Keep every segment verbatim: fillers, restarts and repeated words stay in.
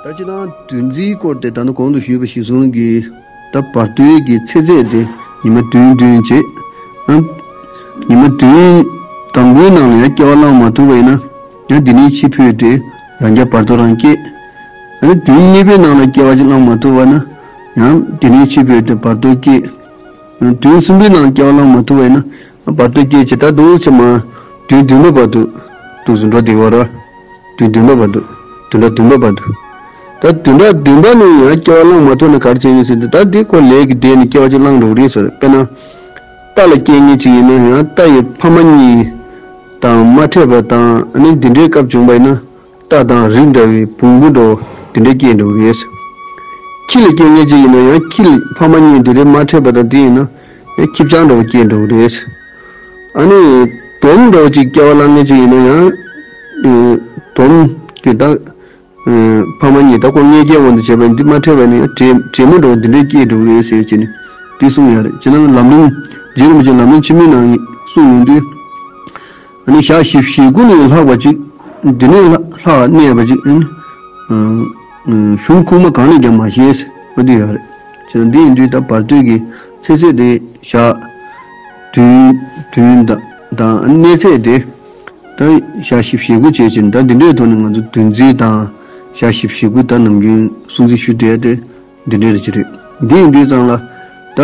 ད་སྤྱིར་བཏང་བདུན་ཚིགས་སྐོར་དེ་ད་ནི་གོང་དུ་ཞུས་པ་གཞིར་བཟུང་གིས་ད་བར་དོའི་གི་ཚེ་ཚད་དེ་ཉི་མ་བདུན་བདུན་བྱས། ཨ། ཉི་མ་བདུན་དང་པོའི་ནང་ལ་ཡང་སྐྱེ་བ་བླངས་མ་ཐུབ་པ་ཡིན་ན་ཡང་དེ་ནས་འཆི་འཕོས་ཏེ་ཡང་བསྐྱར་བར་དོ་རང་སྐྱེ། ཨ་ནི་བདུན་གཉིས་པའི་ནང་ལ་སྐྱེ་བ་ཅིག་བླངས་མ་ཐུབ་པ་ན་ཡང་དེ་ནས་འཆི་འཕོས་ཏེ་བར་དོ་སྐྱེ། བདུན་གསུམ་པའི་ནང་སྐྱེ་བ་བླངས་མ་ཐུབ་པ་ཡིན་ན་བར་དོ་སྐྱེ་བྱེད་ད་འདུག་ཚེ་མ་བདུན་བདུན་པ་བར་དུ་འདུག་སུ་འགྲོ་བདེ་བ་ར། བདུན་བདུན་པ་བར་དུ། བདུན་ཕྲག་བདུན་པ་བར་དུ། ད་བདུན་ཕྲག་བདུན་པ་ནས་ཡང་སྐྱེ་བ་བླངས་མ་ཐུབ་ན་ག་རེ་བྱེད་ཉེན་ཟེར་དུས་ད་འདི་ཁོ་ལས་ཀྱི་བདེ་ནས་སྐྱེ་བ་ཅིག་བླངས་འགྲོ་གི་རེད་ཟེར། དཔེར་ན། རྟ་ལ་སྐྱེ་མཁན་ཅིག་ཡིན་ན་ཡང་རྟ་ཡི་ཕ་མ་གཉིས་དང་མ་འཕྲད་པ་དང་ཨ་ནི་འདི་འདྲའི་སྐབས་བྱུང་བ་ཡིན་ན། རྟ་དང་རི་འདྲ་བའི་བོང་བུ་འདྲ་བོ་དེ་འདྲ་སྐྱེས་འགྲོ་གི་རེད། ཁྱི་ལ་སྐྱེ་མཁན་ཅིག་ཡིན་ན་ཡང་ཁྱི་ལ་ཕ་མ་གཉིས་དེ་འདྲའི་མ་འཕྲད་པ་དང་དེ་ཡིན་ན་ཡང་ཁྱི་སྤྱང་འདྲ་བོ་སྐྱེས་འགྲོ་གི་རེད། ཨ་ནི་དོམ་འདྲ་བོ་ཅིག་སྐྱེ་བ་བླངས་མཁན་ཅིག་ཡིན་ན་ཡང་དོམ་གྱི་ད་ཕ་མ་གཉིས་ད་ཁོ་མངལ་སྐྱེས་དབང་དུ་བྱས་པ་འདི་མ་འཕྲད་པ་ནི་ཡང་བྲན་བྲན་མོ་འདྲ་བོ་འདི་འདྲའི་སྐྱེས་འགྲོ་གི་རེད་ཟེར་བྱས་ནས་འདི་གསུངས་ཡོད་རེད། བྱས་ན་ལམ་རིམ་རྗེ་རིན་པོ་ཆེ་ལམ་རིམ་ཆེན་མོའི་ནང་གསུངས་ཡོང་དུས། ཨ་ནི་ཞག་བཞི་བཅུ་ཞེ་དགུ་ནས་ལྷག་པ་ཅིག་འདི་ནས་ལྷག་གནས་པ་ཅིག་ཨ་ནི་གཞུང་ཁུངས་མ་གང་ནས་ཀྱང་མ་ཤེས་ཨ་འདི་ཡོད་རེད། བྱས་ན་འདི་ཡིན་དུས་ད་བར་དོའི་གི་ཚེ་ཚད་དེ་ཞག་བདུན་བདུན་དང་དང་གནས་ཚད་དེ་ད་ཞག་བཞི་བཅུ་ཞེ་དགུ་བྱས་ཕྱིན་ད་འདི་འདྲའི་ཐོག་ནས་ང་ཚོ་བདུན་ཚིགས་དང་ཞག་བཞི་བཅུ་ཞེ་དགུ་ད་ནམ་རྒྱུན་སྲུང་བརྩི་ཞུ་བསྡད་དེ། འདི་འདྲའི་རེ་ཅི་རེད། འདི་ཡིན་དུས་ཙང་ལ། ད།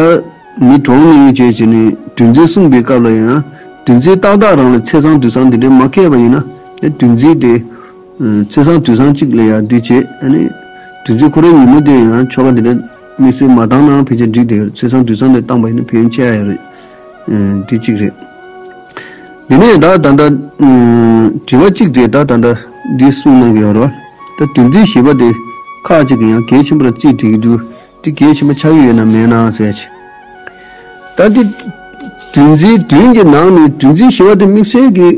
མི་གྲོངས་ནས་བྱས་བྱས་ནས་བདུན་ཚིགས་གསུངས་པའི་སྐབས་ལ་ཡང་། བདུན་ཚིགས་ཏག་ཏག་རང་ལ་ཚེས་བཟང་དུས་བཟང་འདི་འདྲའི་མ་བཀལ་བ་ཡིན་ན། ཡང་བདུན་ཚིགས་དེ། ཚེས་བཟང་དུས་བཟང་གཅིག་ལ་ཡང་འདི་བྱས་ཨ་ནི། བདུན་ཚིགས་ཁོ་རའི་ཉིན་མོ་དེ་ཡང་ཆོ་ག་འདི་འདྲ་དམིགས་བསལ་མ་བཏང་ན་ཕལ་ཆེར་འགྲིག་དེ་ཡོད་ཚེས་བཟང་དུས་བཟང་དེ་བཏང་པ་ཡིན་ན་ཕན་ཆེ་ཡ་ཡོད་རེད། འདི་གཅིག་རེད། འདི་ནས་ད་ད་ལྟ། དྲི་བ་གཅིག་དེ་ད་ད་ལྟ་འདི་གསུངས་གནང་གི་ཡོད་རེད། ད་བདུན་ཚིགས་བཞི་པ་དེ་ཁག་ཅིག་གིས་ཡང་གལ་ཆེན་པོར་བརྩིས་བསྡད་ཀྱི་འདུག་འདི་གལ་ཆེན་པོ་ཆགས་ཀྱི་ཡོད་ན་མེད་ན་ཟེར་ཅིག་ད་འདི་བདུན་ཚིགས་བདུན་གྱི་ནང་ནས་བདུན་ཚིགས་བཞི་པ་དེ་དམིགས་བསལ་གྱི་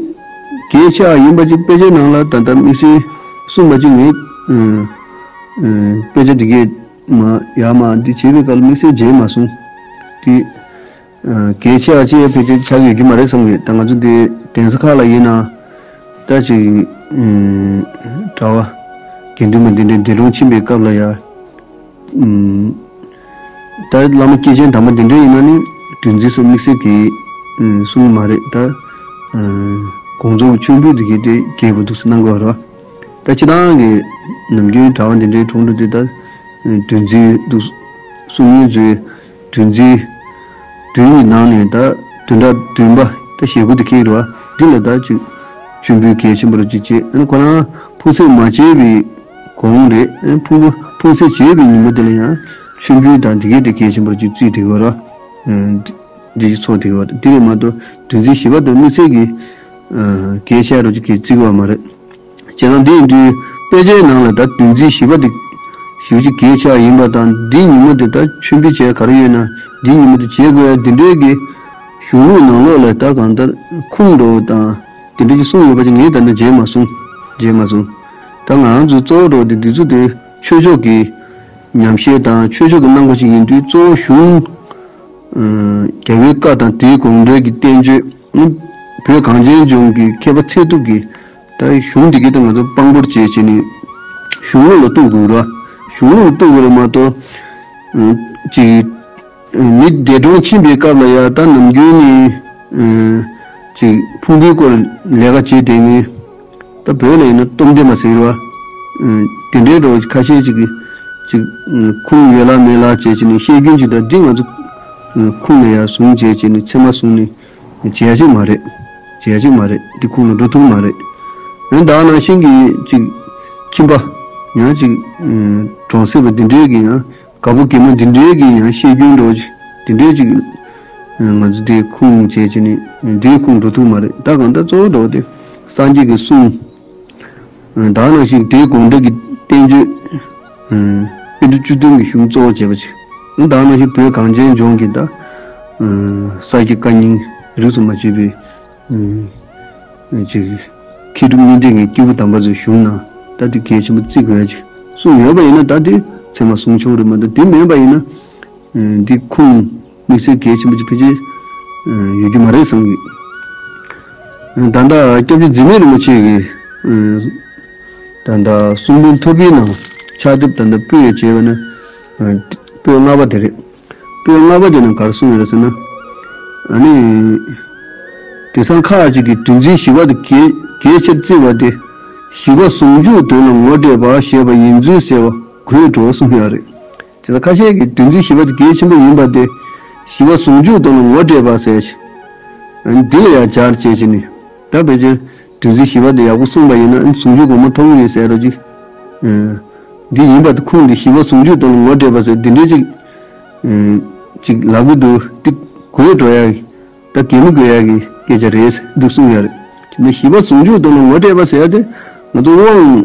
གལ་ཆེ་བ་ཡིན་པ་ཅིག་དཔེ་ཆའི་ནང་ལ་ད་ལྟ་དམིགས་བསལ་གསུངས་པ་ཅིག་ངས་དཔེ་ཆ་འདི་གས་མ་ཡར་མར་འདི་བྱས་པའི་སྐབས་ལ་དམིགས་བསལ་མཇལ་མ་སོང་། དེ་གལ་ཆེ་བ་ཅིག་ཕལ་ཆེར་ཆགས་ཡོད་ཀྱི་མ་རེད་བསམ་གི་ད་ང་ཚོ་འདི་གདན་ས་ཁག་ལ་ཡིན་ན་ད་ཅིག་གྲྭ་བ་དགེ་འདུན་པ་འདི་འདྲའི་འདས་གྲོངས་ཕྱིན་པའི་སྐབས་ལ་ཡ། ད་བླ་མ་སྐྱེས་ཆེན་དམ་པ་འདི་འདྲ་ཡིན་ན་ནི་བདུན་ཚིགས་སུ་དམིགས་བསལ་གྱི་གསུང་མ་རེད་ད། དགོངས་རྫོགས་མཆོད་འབུལ་འདི་གའི་དེ་རྒྱས་པོ་འདུག་སེ་གནང་དགོས་རེད། ད་སྤྱིར་བཏང་གི་ནམ་རྒྱུན་གྲྭ་བ་འདི་འདྲའི་གྲོངས་འགྲོ་དུས་ད་བདུན་ཚིགས་འདུག་གསུང་མཁན་ཚོས་བདུན་ཚིགས་བདུན་གྱི་ནང་ནས་ད་བདུན་ཕྲག་བདུན་པ་ད་ཞེ་དགུ་དེ་འཁེལ་འགྲོ་བ་འདི་ལ་ད་ཅིག་མཆོད་འབུལ་གལ་ཆེན་པོ་རུ་ཅིག་བྱེད་ཨ་ནི་ཁོ་རང་ཕུང་གསེབ་མ་བྱས་པའི་གོང་རེད། ཕུང་པོ་ཕུང་གསེབ་བྱས་པའི་ཉིན་མོ་དེ་ལ་ཡང་མཆོད་འབུལ་དང་དེ་གའི་དེ་གལ་ཆེན་པོར་ཅིག་བརྩིས་དེ་གོ་ར། འདི་ཅིག་ཚོགས་དེ་གོ་ར་དེ་རེད་མ་གཏོགས་བདུན་ཚིགས་བཞི་པ་དེར་དམིགས་བསལ་གྱི་གལ་ཆེ་རུ་ཅིག་གི་བརྩི་གི་བ་མ་རེད། བྱས་ཙང་འདི་ཡིན་དུས་དཔེ་ཆའི་ནང་ལ་ད་བདུན་ཚིགས་བཞི་པ་དེ་ཞེ་པོ་ཅིག་གལ་ཆེ་བ་ཡིན་པ་དང་འདིའི་ཉིན་མོ་དེ་ད་མཆོད་འབུལ་བྱས་ག་རེ་ཡོད་ན་འདིའི་ཉིན་མོ་དེ་བྱེད་དགོས་ཡ་འདི་འདྲའི་གི་གཞུང་ལུགས་ནང་ལོགས་ལ་ད་གང་ལྟར་ཁུངས་འདྲ་བོ་དང་། དེ་འདྲ་ཅིག་གསུངས་ཡོད་པ་ཅིག་ངས་ད་ནི་མཇལ་མ་སོང་། མཇལ་མ་སོང་། ད་ང་རང་ཚོའི་གཙོ་བོ་འགྲོ་དེ་འདི་ཚོ་དེ་ཆོས་ཕྱོགས་ཀྱི་ཉམས་བཞེས་དང་ཆོས་ཕྱོགས་ཀྱི་གནང་སྒོ་ཞིག་ཡིན་དུས་གཙོ་བོ་གཞུང་། རྒྱལ་བའི་བཀའ་དང་དེའི་དགོངས་འགྲེལ་གྱི་བསྟན་བཅོས། བོད་གངས་ཅན་ལྗོངས་ཀྱི་མཁས་པ་ཚད་ཐུབ་ཀྱི་ད་གཞུང་འདི་གའི་ད་ང་ཚོ་དཔང་པོར་བྱས་བྱས་ནས་གཞུང་ལུགས་ལ་གཏུག་དགོས་ར། གཞུང་ལུགས་ལ་གཏུག་དགོས་རེད་མ་གཏོགས། ཅིག་མི་འདས་གྲོངས་ཕྱིན་པའི་སྐབས་ལ་ཡ་ད་ནམ་རྒྱུན་ནི། ཅིག་ཕུང་པོའི་སྐོར་ལས་ཀ་བྱེད་བསྡད་མཁན། ད་བོད་ལ་ཡིན་ན་སྟོབས་ལྡན་པ་ཟེར་བ། དེ་འདྲའི་རོ་ཁ་ཤས་ཅིག་གིས་ཅིག་ཁུངས་ཡོད་ལ་མེད་ལ་བྱས་བྱས་ནས་བཤད་རྒྱུན་ཅིག་ད་འདི་ང་ཚོ་ཁུངས་ལ་ཡ་བཟུང་བྱས་བྱས་ནས་ཚད་མ་བཟུང་ནས་བྱེད་ཡ་ཅིག་མ་རེད། བྱེད་ཡ་ཅིག་མ་རེད། འདི་ཁུངས་ལ་འགྲོ་ཐུབ་མ་རེད། ཡང་ད་ནང་བཞིན་གྱི་ཅིག་ཁྱིམ་པ་ཡང་ཅིག་གྲོངས་སྲིད་པ་འདི་འདྲའི་གི་ཡང་། རྒད་པོ་རྒན་མོ་འདི་འདྲའི་གི་ཡང་བཤད་རྒྱུན་འདྲ་བོ་ཅིག་འདི་འདྲའི་ཅིག་ང་ཚོ་དེ་ཁུངས་བྱས་བྱས་ནས་དེའི་ཁུངས་འགྲོ་ཐུབ་མ་རེད། ད་གང་ལྟར་གཙོ་བོ་འདྲ་བོ་དེ་སངས་རྒྱས་ཀྱི་གསུང་། ད་ནང་བཞིན་དེའི་དགོངས་འགྲེལ་གྱི་བསྟན་བཅོས། པཎ་གྲུབ་བཅུ་བདུན་གྱི་གཞུང་གཙོ་བོ་བྱས་པ་ཅིག་ད་ནང་བཞིན་བོད་གངས་ཅན་ལྗོངས་ཀྱི་ད་ས་སྐྱ་བཀའ་རྙིང་རིས་སུ་མ་ཆད་པའི། ཅིག་མཁས་གྲུབ་གཉིས་ལྡན་གྱི་སྐྱེས་བུ་དམ་པ་ཚོའི་གཞུང་ནང་ད་དེ་གལ་ཆེན་པོ་བརྩི་དགོས་ཡ་ཅིག་གསུངས་ཡོད་པ་ཡིན་ན་ད་དེ་ཚད་མ་བཟུང་ཆོག་རེད་མ་གཏོགས་དེ་མེད་པ་ཡིན་ན་འདི་ཁུངས་དམིགས་བསལ་གལ་ཆེན་པོ་ཅིག་ཕལ་ཆེར་ཡོད་རྒྱུ་མ་རེད་བསམ་གི། ད་ལྟ་སྐྱབས་རྗེ་འཛིན་མེད་རིན་པོ་ཆེ་གིས་ད་ལྟ་གསུང་འབུམ་ཐོར་བུའི་ནང་ ཕྱག་དེབ་ད་ལྟ་པོད་བྱས་པ་ན། ཨ། པོད་ལྔ་པ་དེ་རེད། པོད་ལྔ་པ་དེ་ནང་ག་རེ་གསུངས་ཡོད་རེད་ཟེར་ན། ཨ་ནི། དེང་སང་ཁ་ཅིག་གིས་འདུལ་འཛིན་བཞི་པ་དེ་གལ་གལ་ཆེར་བརྩིས་པ་དེ། བཞི་པ་ཟུང་འཇུག་དོན་ལ་ངོ་སྤྲད་པ་ཞེས་པ་ཡིན་ཚུལ་གསལ་བ་དགོད་བྲོ་གསུངས་ཡོད་རེད། དེ་ལ་ཁ་ཤས་ཀྱིས་འདུལ་འཛིན་བཞི་པ་དེ་གལ་ཆེན་པོ་ཡིན་པ་དེ། བཞི་པ་ཟུང་འཇུག་དོན་ལ་ངོ་སྤྲད་པ་ཟེར་ཞིང་། འདི་ལ་ཡང་སྦྱར་བྱས་བྱས་ནས། ད་ཕལ་ཆེར་འདུལ་འཛིན་བཞི་པ་དེ་ཡག་པོ་གསུངས་པ་ཡིན་ན་ཟུང་འཇུག་གོང་མ་ཐོབ་ཀྱི་རེད་ཟེར་རོ་ཅིག་འདི་ཡིན་པ་དེ་ཁུངས་འདི་བཞི་པ་ཟུང་འཇུག་དོན་ལ་ངོ་སྤྲད་པ་ཟེར་འདི་འདྲའི་ཅིག་ཅིག་ལབ་ཀྱི་འདུག་འདི་གོད་བྲོ་ཡ། ད་གད་མོ་དགོད་ཡ་གི་སྐད་ཆ་རེད་འདུག་གསུངས་ཡ་རེད། དེ་ནས་བཞི་པ་ཟུང་འཇུག་དོན་ལ་ངོ་སྤྲད་པ་ཟེར་ཡ་དེ། ང་ཚོ་དབང་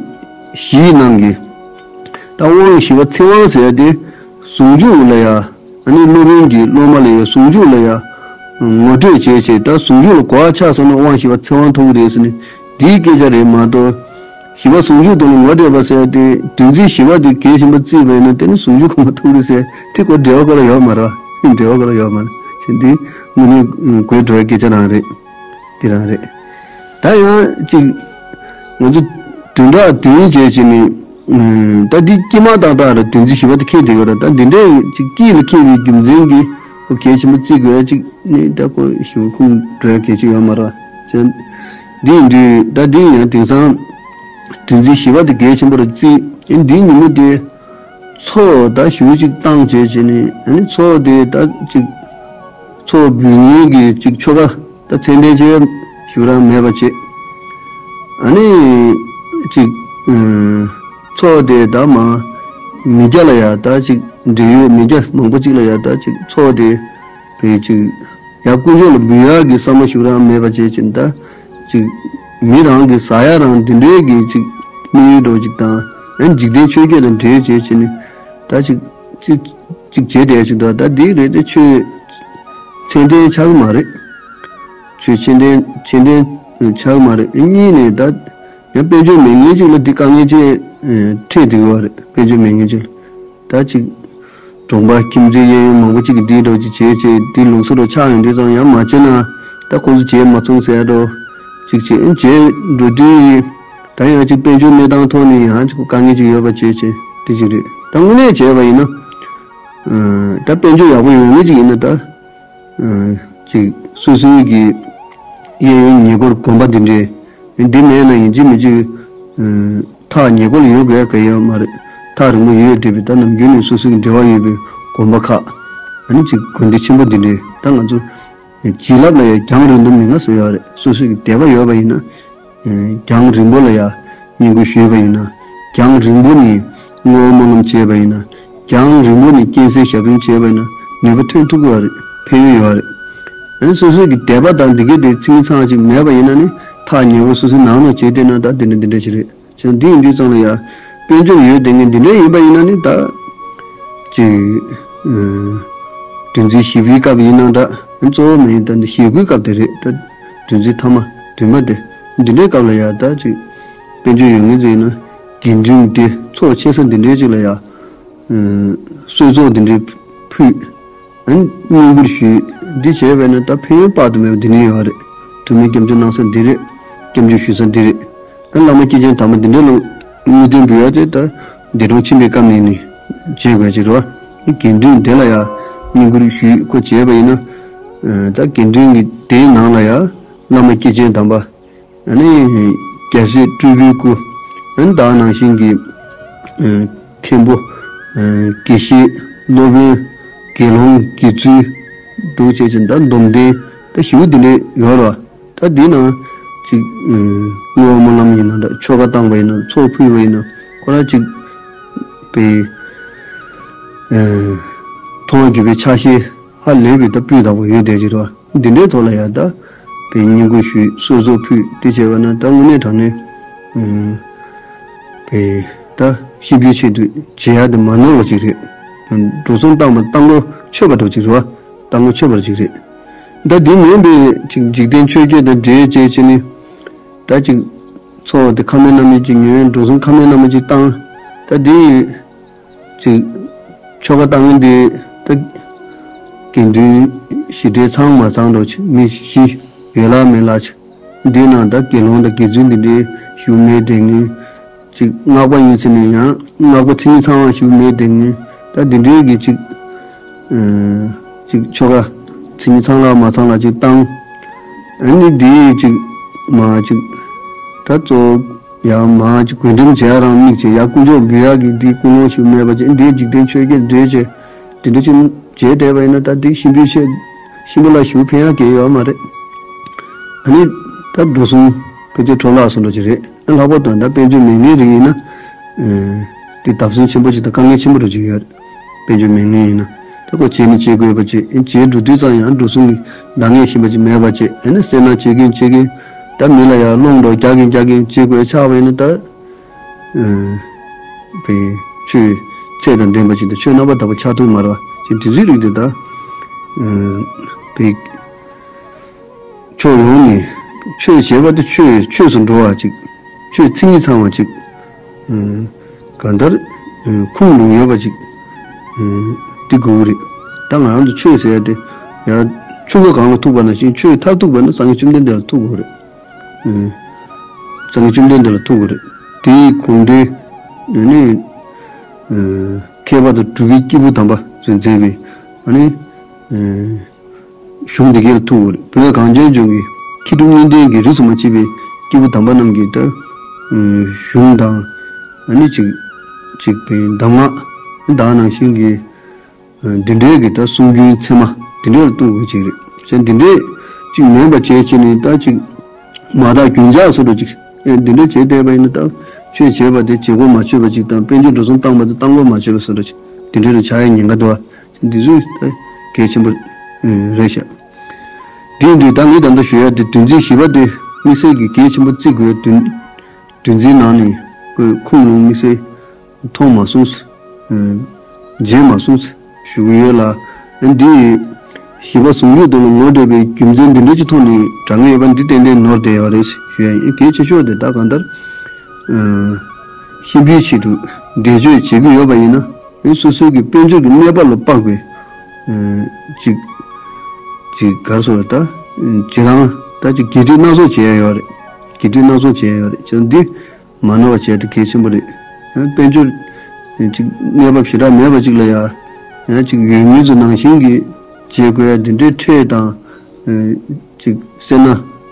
བཞིའི་ནང་གི། ད་དབང་བཞི་པ་ཚིག་དབང་ཟེར་ཡ་དེ། ཟུང་འཇུག་ལ་ཡ། ཨ་ནི་སློབ་དཔོན་གྱིས་སློབ་མ་ལ་ཡ་ཟུང་འཇུག་ལ་ཡ། ངོ་སྤྲོད་བྱས་བྱས་ད་ཟུང་འཇུག་ལ་གོ་བ་ཆགས་སོང་ན་དབང་བཞི་པ་ཚིག་དབང་ཐོབ་ཀྱི་རེད་ཟེར་ནས་འདིའི་སྐད་ཆ་རེད་མ་གཏོགས། བཞི་པ་ཟུང་འཇུག་དོན་ལ་ངོ་སྤྲད་པ་ཟེར་ཏེ་འདུལ་འཛིན་བཞི་པ་དེ་གལ་ཆེན་པོ་བརྩིས་པས་ན་དེ་ནི་ཟུང་འཇུག་གོང་མ་ཐུག་རེད་ཟེར་དེ་ཁོ་འབྲེལ་བ་ཁོ་ལ་ཡོད་མ་རེད་བ། འབྲེལ་བ་ཁོ་ལ་ཡོད་མ་རེད་ཟེར་འདི་དངོས་གནས་གོད་བྲོ་བའི་སྐད་ཆ་རང་རེད། དེ་རང་རེད། ད་ཡང་ཅིག་ང་ཚོ་བདུན་ཕྲག་བདུན་བྱས་བྱས་ནས་ད་འདི་དཀྱིལ་མ་ཏག་ཏག་རེད། འདུལ་འཛིན་བཞི་པ་དེ་འཁེལ་བསྡད་ཡོད་རེད། ད་འདི་འདྲའི་ཅིག་དཀྱིལ་ལ་འཁེལ་བའི་རྒྱུ་མཚན་གྱིས་ཁོ་གལ་ཆེན་པོ་བརྩི་དགོས་ཡ་ཅིག་ནི་ད་ཁོ་ཞེ་པོ་ཁུངས་འགྲོ་ཡ་གལ་ཆེ་ཡོད་མ་རེད་བ། འདི་ཡིན་དུས་ད་འདི་ཡང་དེང་སང་འདུལ་འཛིན་བཞི་པ་དེ་གལ་ཆེན་པོ་རེད་བརྩིས། ཨེ་འདིའི་ཉིན་མོ་དེ་ཚོགས་ད་ཞུ་ཅིག་བཏང་བྱས་བྱས་ནས་ཨ་ནི་ཚོགས་དེ་ད་ཅིག་ཚོགས་འབུལ་མཁན་གྱི་ཅིག་ཆོ་ག་ད་མཚན་ལྡན་ཆོ་ག་ཞུ་རང་མེད་པ་བྱས། ཨ་ནི་ཅིག་ཚོགས་དེ་ད་མ་མི་སྐྱ་ལ་ཡ་ད་ཅིག་འབྲེལ་ཡོད་མི་སྐྱ་མང་པོ་ཅིག་ལ་ཡ་ད་ཅིག་ཚོགས་དེ་བས་ཅིག་ཡ་དཀོན་མཆོག་ལ་འབུལ་ཡག་གི་བསམ་བློ་ཞུ་རང་མེད་པ་བྱས་ཕྱིན་ད། ཅིག་མི་རང་གི་ཟ་ཡ་རང་འདི་འདྲའི་གི་ཅིག་དམིགས་ཡུལ་འདྲ་བོ་ཅིག་དང་ཡང་འཇིག་རྟེན་ཆོས་བརྒྱད་དང་འབྲེལ་བྱས་བྱས་ནས་ད་ཅིག་ཅིག་ཅིག་བྱས་བསྡད་ཅིག་འདུག་ད་འདི་རེད་དེ་ཆོས་མཚན་ལྡན་ཆགས་ཀྱི་མ་རེད། ཆོས་མཚན་ལྡན་མཚན་ལྡན་ཆགས་ཀྱི་མ་རེད། གཉིས་ནས་ད་ཡང་དཔལ་འབྱོར་མེད་མཁན་ཅིག་ལ་འདི་དཀའ་ངལ་ཅིག་འཕྲད་བསྡད་ཀྱི་ཡོད་རེད། དཔལ་འབྱོར་མེད་མཁན་ཅིག་ལ། ད་ཅིག་གྲོང་པ་ཁྱིམ་མཚེས་གཡས་གཡོན་མང་པོ་ཅིག་གིས་འདིའི་འགྲོ་ཅིག་བྱེད་བྱེད་འདི་ལུགས་སྲོལ་རུ་ཆགས་ཡོང་དུས་ཙང་ཡང་མ་བྱེད་ན་ད་ཁོང་ཚོ་བྱེད་མ་ཚུགས་ཟེར་འགྲོ་ཅིག་བྱེད་བྱེད་འགྲོ་དུས་ད་ཡང་ཅིག་དཔལ་འབྱོར་གནས་སྟངས་ཐོག་ནས་ཡང་ཅིག་དཀའ་ངལ་ཅིག་ཡོད་པ་བྱེད་བྱེད་དེ་ཅིག་རེད། ད་དངོས་གནས་བྱས་པ་ཡིན་ན་ད་དཔལ་འབྱོར་ཡག་པོ་ཡོད་མཁན་ཅིག་ཡིན་ན་ད་ཅིག་སོ་སོའི་གི་གཡས་གཡོན་ཉེ་འཁོར་དགོན་པ་འདི་འདྲའི་འདི་མེད་ན་ཡིན་གཅིག་མིན་གཅིག་ཐག་ཉེ་འཁོར་ལ་ཡོད་དགོས་ག་ཡོད་མ་རེད། ཐག་རིང་པོ་ཡོད་བསྡད་པའི་ད་ནམ་རྒྱུན་ནས་སོ་སོ་གི་འབྲེལ་བ་ཡོད་པའི་དགོན་པ་ཁག་ཨ་ནི་ཅིག་དགོན་སྡེ་ཆེན་པོ་འདི་འདྲའི་ད་ང་ཚོ་བྱིན་རླབས་ལ་ཡང་རྒྱང་རིང་དུ་མི་ང་བཟོ་ཡོད་རེད། སོ་སོ་གི་དད་པ་ཡོད་པ་ཡིན་ན་རྒྱང་རིང་པོ་ལ་ཡང་བསྙེན་བཀུར་ཞུས་པ་ཡིན་ན་རྒྱང་རིང་པོ་ནས་བསྔོ་བ་སྨོན་ལམ་བྱས་པ་ཡིན་ན་རྒྱང་རིང་པོ་ནས་རྐྱེན་སེལ་ཞབས་དྲུང་བྱས་པ་ཡིན་ན་ནུས་པ་ཐོན་ཐུབ་ཀྱི་ཡོད་རེད། ཕན་ཡོན་ཡོད་རེད། ཨ་ནི་སོ་སོ་གི་དད་པ་དང་འདི་གའི་དེ་ཚིག་ངན་ཚང་ཅིག་མེད་པ་ཡིན་ན་ནི་ཐག་ཉེ་བོ་སོ་སོའི་ནང་ལ་བྱས་བསྡད་ན་ད་འདི་འདྲ་འདི་འདྲ་ཞིག་རེད། བྱས་ཙང་འདི་ཡིན་དུས་ཙང་ལ་ཡ། དཔལ་འབྱོར་ཡོད་དེ་ངས་འདི་འདྲ་ཡིན་པ་ཡིན་ན་ནི་ད། ཅིག་ཨ། འདུལ་འཛིན་བཞི་པའི་སྐབས་ཡིན་ན་འདྲ། གཙོ་བོ་མ་ཡིན་ད་འདི་ཞེ་དགུའི་སྐབས་དེ་རེད་ད། འདུལ་འཛིན་ཐ་མ་བདུན་པ་དེ། འདི་འདྲའི་སྐབས་ལ་ཡ་ད་ཅིག་དཔལ་འབྱོར་ཡོད་ངེས་ཅིག་ཡིན་ན། དགེ་འདུན་དེ་ཚོགས་ཆེ་ས་འདི་འདྲའི་ཅིག་ལ་ཡ། ཨ། གསོལ་ཚོགས་འདི་འདྲའི་ཕུལ། ཨ་ནི་བསྙེན་བཀུར་ཞུས། འདི་བྱས་པས་ན་ད་ཕན་ཡོན་དཔག་ཏུ་མེད་པ་འདི་ནི་ཡོད་རེད། ཐུགས་སྨོན་སྐྱབས་འཇུག་གནང་ས་འདི་རེད། སྐྱབས་འཇུག་ཞུ་ས་འདི་རེད། ཨ་བླ་མ་སྐྱེས་ཆེན་དམ་པ་འདི་འདྲ་ལ་དངོས་བསྟན་འབུལ་ཡ་དེ་ད་འདས་གྲོངས་ཕྱིན་པའི་སྐབས་ནས་ནི་བྱེད་དགོས་ཀྱི་རེད་བ། དགེ་འདུན་དེ་ལ་ཡ་བསྙེན་བཀུར་ཞུས། ཁོ་བྱས་པ་ཡིན་ན། ཨ། ད་དགེ་འདུན་གྱི་སྡེའི་ནང་ལ་ཡ་བླ་མ་སྐྱེས་ཆེན་དམ་པ། ཨ་ནི་རྒྱལ་སྲས་སྤྲུལ་པའི་སྐུ། ཨ་ནི་ད་ནང་བཞིན་གྱི་ཨ་མཁན་པོ། ཨ་དགེ་བཤེས། སློབ་དཔོན། དགེ་སློང་། དགེ་ཚུལ། འདུག་བྱས་ཙང་ད་སྡོམ་ལྡན་ད་ཞེ་པོ་འདི་འདྲ་ཡོད་རེད་བ། ད་འདི་ནང་ཅིག་ཨ་བསྔོ་བ་སྨོན་ལམ་ཡིན་ན་འདྲ། ཆོ་ག་བཏང་བ་ཡིན་ན་ཚོགས་ཕུལ་བ་ཡིན་ན་ཁོ་རང་ཅིག་པའི་ཨ་མཐོང་བ་བརྒྱུད་པའི་ཕྱག་བཞེས་ཧ་ལས་པའི་ད་སྤུས་དག་པོ་ཡོད་བསྡད་ཀྱི་རེད་བ། འདི་འདྲའི་ཐོག་ལ་ཡང་ད་པའི་བསྙེན་བཀུར་ཞུས། གསོལ་ཚོགས་ཕུལ། དེ་བྱས་པ་ན་ད་དངོས་གནས་དྲང་གནས་ཨ་པའི་ད་གཤིན་པོའི་ཆེད་དུ་བྱེད་ཡ་དེ་མ་ནོར་བ་ཅིག་རེད། འགྲོ་སོང་བཏང་བ་བཏང་སྒོ་ཆོད་པ་འདྲ་ཅིག་རེད་བ། བཏང་སྒོ་ཆོད་པ་ཅིག་རེད། ད་འདི་མིན་པའི་ཅིག་འཇིག་རྟེན་ཆོས་བརྒྱད་དང་འབྲེལ་བྱས་བྱས་ནས་ད་ཅིག་འཚོ་བ་དེ་ཁ་མེད་སྣ་མེད་ཅིག་ཉོས། འགྲོ་སོང་ཁ་མེད་སྣ་མེད་ཅིག་བཏང་། ད་འདི་ཅིག་ཆོ་ག་བཏང་མཁན་དེ་ད་དགེ་འདུན་བཞི་གྲལ་ཚང་མ་ཚང་འགྲོ་ཆེ་མི་བཞི་ཡོད་ལ་མེད་ལ་ཆེ། འདི་ནང་ད་དགེ་སློང་དང་དགེ་ཚུལ་འདི་འདྲའི་ཞུ་མེད་དེ་ངས་ ཅིག་སྔགས་པ་ཡིན་ཟེར་ནས་ཡང་སྔགས་པ་མཚན་ཉིད་ཚང་བ་ཞིག་མེད་དེ་ངས་ད་འདི་འདྲའི་གི་ཅིག་ཨ་ཅིག་ཆོ་ག་མཚན་ཉིད་ཚང་ལ་མ་ཚང་ལ་ཅིག་བཏང་། ཨ་ནི་འདི་ཅིག་མ་ཅིག་ད་གཙོ་བོ་ཡང་མ་ཅིག་གོས་འགྲེམས་བྱེད་ཡ་རང་དམིགས་བྱས་ཡ་དཀོན་མཆོག་འབུལ་ཡ་གི་འདི་ཀུན་སློང་ཞིག་མེད་པ་ཅིག་འདི་འཇིག་རྟེན་ཆོས་བརྒྱད་འདྲེས་བྱས་འདི་འདྲ་ཅིག་བྱས་བསྡད་པ་ཡིན་ན་ད་འདི་གཤིན་པོའི་ཆེད་གཤིན་པོ་ལ་ཞུ་ཕན་ཡ་གལ་ཡོད་མ་རེད། ཨ་ནི་ད་འགྲོ་སོང་ཕལ་ཆེར་འཕྲོ་བརླག་སོང་འགྲོ་ཅིག་རེད། ལྷག་པར་དུ་ད་དཔལ་འབྱོར་མེད་མཁན་རིགས་ཡིན་ན། ཨེ། དེ་བརྡབ་གསིག་ཆེན་པོ་ཅིག་དང་དཀའ་ངལ་ཆེན་པོ་འགྲོ་ཅིག་ཡོད་རེད། དཔལ་འབྱོར་མེད་མཁན་ཡིན་ན། ད་ཁོ་བྱས་ནས་བྱེད་དགོས་པ་བྱེད། ཨེ། བྱེད་འགྲོ་དུས་ཙང་ཡང་འགྲོ་སོང་གི་འདང་ངེས་བཞིན་པ་ཅིག་མེད་པ་བྱེད། ཨེ་ནི་སེར་སྣ་བྱེད་མཁན་བྱེད་མཁན། ད་མི་ལ་ཡང་སློང་འགྲོ་རྒྱག་མཁན་རྒྱག་མཁན་བྱེད་དགོས་ཆགས་པ་ཡིན་ན་ད། ཨེ། བའི་ཆོས་ཚད་དང་ལྡན་པ་ཅིག་དང་ཆོས་རྣམ་པར་དག་པ་ཆགས་ཐུབ་མ་རེད་བ། ཅིག་དེ་ཚོའི་རིགས་དེ་ད། ཨེ། བའི། ཕྱོགས་ཡོངས་ནས་ཆོས་བྱེད་པ་དེ་ཆོས་ཆོས་སུ་འགྲོ་བ་ཅིག་ཆོས་མཚན་ཉིད་ཚང་བ་ཅིག་ཨུམ། གང་ལྟར། ཨུམ། ཁུངས་ལུང་ཡོད་པ་ཅིག་ཨུམ། དེ་དགོས་ཀྱི་རེད། ད་ང་རང་ཚོ་ཆོས་ཟེར་ཡ་དེ་ཡང་ཆུ་མགོ་གངས་ལ་ཐུག་པ་ནང་བཞིན་ཆོས་མཐར་ཐུག་པ་ན་སངས་རྒྱས་བཅོམ་ལྡན་འདས་ལ་ཐུག་དགོས་རེད། ཨུམ། སངས་རྒྱས་བཅོམ་ལྡན་འདས་ལ་ཐུག་དགོས་རེད། དེའི་དགོངས་འགྲེལ་ནི། ཨུམ། མཁས་པ་དང་གྲུབ་པའི་སྐྱེས་བུ་དམ་པ་ཚོས་མཛད་པའི་ཨ་ནི། ཨུམ། གཞུང་འདི་གའི་ཐུགས་བོད་གངས་ཅན་ལྗོངས་ཀྱི་མཁས་གྲུབ་གཉིས་ལྡན་གྱི་རིས་སུ་མ་ཆད་པའི་སྐྱེས་བུ་དམ་པ་རྣམས་ཀྱི་ད་གཞུང་དང་ཨ་ནི་ཅིག་ཅིག་པའི་གདམས་ངག་དེ་ནང་བཞིན་གྱི་འདི་འདྲའི་གི་ད་གསུང་རྒྱུན་ཚད་མ་འདི་འདྲའི་ལ་ཐུགས་བོད་ཅིག་རེད། བྱས་འདི་འདྲའི་ཅིག་མེད་པ་བྱས་བྱས་ནས་ད་ཅིག་མ་དག་རྒྱུན་ཆགས་སུ་འགྲོ་ཅིག་འདི་འདྲའི་བྱས་བསྡད་པ་ཡིན་ན་ད་ཆོས་བྱས་པ་དེ་བྱེད་སྒོ་མ་ཆོད་པ་ཅིག་དང་དཔལ་འབྱོར་འགྲོ་སོང་བཏང་པ་དེ་བཏང་སྒོ་མ་ཆོད་པ་སུ་འགྲོ་ཅིག་འདི་འདྲའི་ལ་ཆགས་ཡ་ཉེན་ཁ་འདུག་བ། འདི་ཚོ་ད་གལ་ཆེན་པོ་རེད་ཤག་དེ་ཡིན་དུས་ད་ངས་ད་ལྟ་ཞུ་ཡ་དེ་བདུན་ཚིགས་བཞི་པ་དེ་དམིགས་བསལ་གྱི་གལ་ཆེན་པོ་བརྩི་དགོས་བདུན་བདུན་ཚིགས་ནང་ནས་ཁོས་ཁུངས་ལུང་དམིགས་བསལ་མཐོང་མ་སོང་། མཇལ་མ་སོང་ཞུ་གི་ཡོད་ལ། འདི་བཞི་པ་ཟུང་འཇུག་དེ་ལ་ངོ་སྤྲད་པའི་རྒྱུ་མཚན་འདི་འདྲ་ཅིག་ཐོག་ནས་དྲང་གི་ཡོད་པ་འདི་ཏན་ཏན་ནོར་བསྡད་ཡོད་རེད་ཞུ་ཡ་ཡིན། གལ་ཆེ་ཤོས་དེ་ད་གང་ལྟར་གཤིན་པོའི་ཆེད་དུ་བཟླས་བརྗོད་བྱེད་ཀྱི་ཡོད་པ་ཡིན་ན། ཨེ། སོ་སོའི་གི་དཔལ་འབྱོར་གྱི་གནས་པ་ལ་དཔག་པའི་ཨེ། ཅིག་ཅིག་ག་རེ་ཟེར་ད། ཨེ། བྱེད་སྟངས་ད་ཅིག་དགེ་སྡིག་སྣ་ཚོགས་བྱེད་ཡ་ཡོད་རེད། དགེ་སྡིག་སྣ་ཚོགས་བྱེད་ཡ་ཡོད་རེད། བྱས་ཙང་འདི་མ་ནོར་བ་བྱས་ཏེ་གལ་ཆེན་པོ་རེད། ཡང་དཔལ་འབྱོར་ཅིག་གནས་བབ་ཞེ་དྲག་མེད་པ་ཅིག་ལ་ཡ་ཡང་ཅིག་ཡོད་ངེས་ཚོ་ནང་བཞིན་གྱི་བྱེད་དགོས་ཡ་འདི་འདྲའི་ཁྲལ་དང་ཨེ། ཅིག་སེར་སྣ་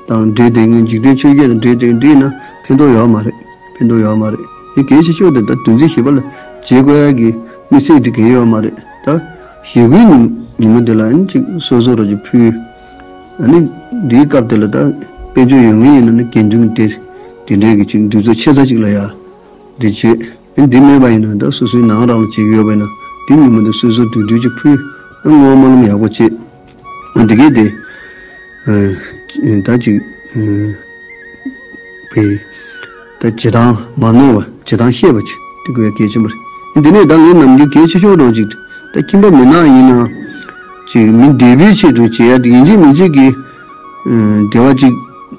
དང་འབྲེལ་བསྡད་མཁན་འཇིག་རྟེན་ཆོས་བརྒྱད་དང་འབྲེལ་བསྡད་མཁན་འདི་ཡིན་ན་ཕན་ཐོགས་ཡོད་མ་རེད། ཕན་ཐོགས་ཡོད་མ་རེད། དེ་གལ་ཆེ་ཤོས་དེ་ད་བདུན་ཚིགས་བཞི་པ་ལ་བྱེད་དགོས་ཡ་གི་དམིགས་བསལ་དེ་གལ་ཡོད་མ་རེད། ད་ཞེ་དགུའི་ཉིན་ཉིན་མོ་དེ་ལ་ཨ་ནི་ཅིག་སོ་སོ་རང་ཅིག་ཕུལ། ཨ་ནི་འདིའི་སྐབས་དེ་ལ་ད་དཔལ་འབྱོར་ཡོད་མཁན་ཡིན་ན་ནི་དགེ་འདུན་དེ་དེ་འདྲའི་གི་ཅིག་འདུས་ཚོགས་ཆེ་ས་ཅིག་ལ་ཡ་འདི་བྱེད། ཨ་འདི་མེད་པ་ཡིན་ན་ད་སོ་སོའི་ནང་རང་ལ་བྱེད་ཀྱི་ཡོད་པ་ཡིན་ན་འདི་ཉིན་མོ་དེ་སོ་སོ་དུས་དུས་ཅིག་ཕུལ། ཨ་བསྔོ་བ་སྨོན་ལམ་ཡག་པོ་བྱེད། ཨ་འདི་གས་དེ། ཨ་ད་ཅིག་ཨ་བའི་ད་བྱེད་སྟངས་མ་ནོར་བ་བྱེད་སྟངས་ཤེས་པ་ཅིག་དེ་དགོས་ཡ་གལ་ཆེན་པོ་རེད། འདི་ནས་ད་ངས་ནམ་རྒྱུན་གལ་ཆེ་ཤོས་རང་ཅིག་ད་ཁྱིམ་པ་མི་ནག་ཡིན་ན་ཅིག་མི་བདེ་བའི་ཆེད་དུ་བྱེད་ཡ་དེ་ཡིན་གཅིག་མིན་གཅིག་གི་ཨ་བདེ་བ་ཅིག་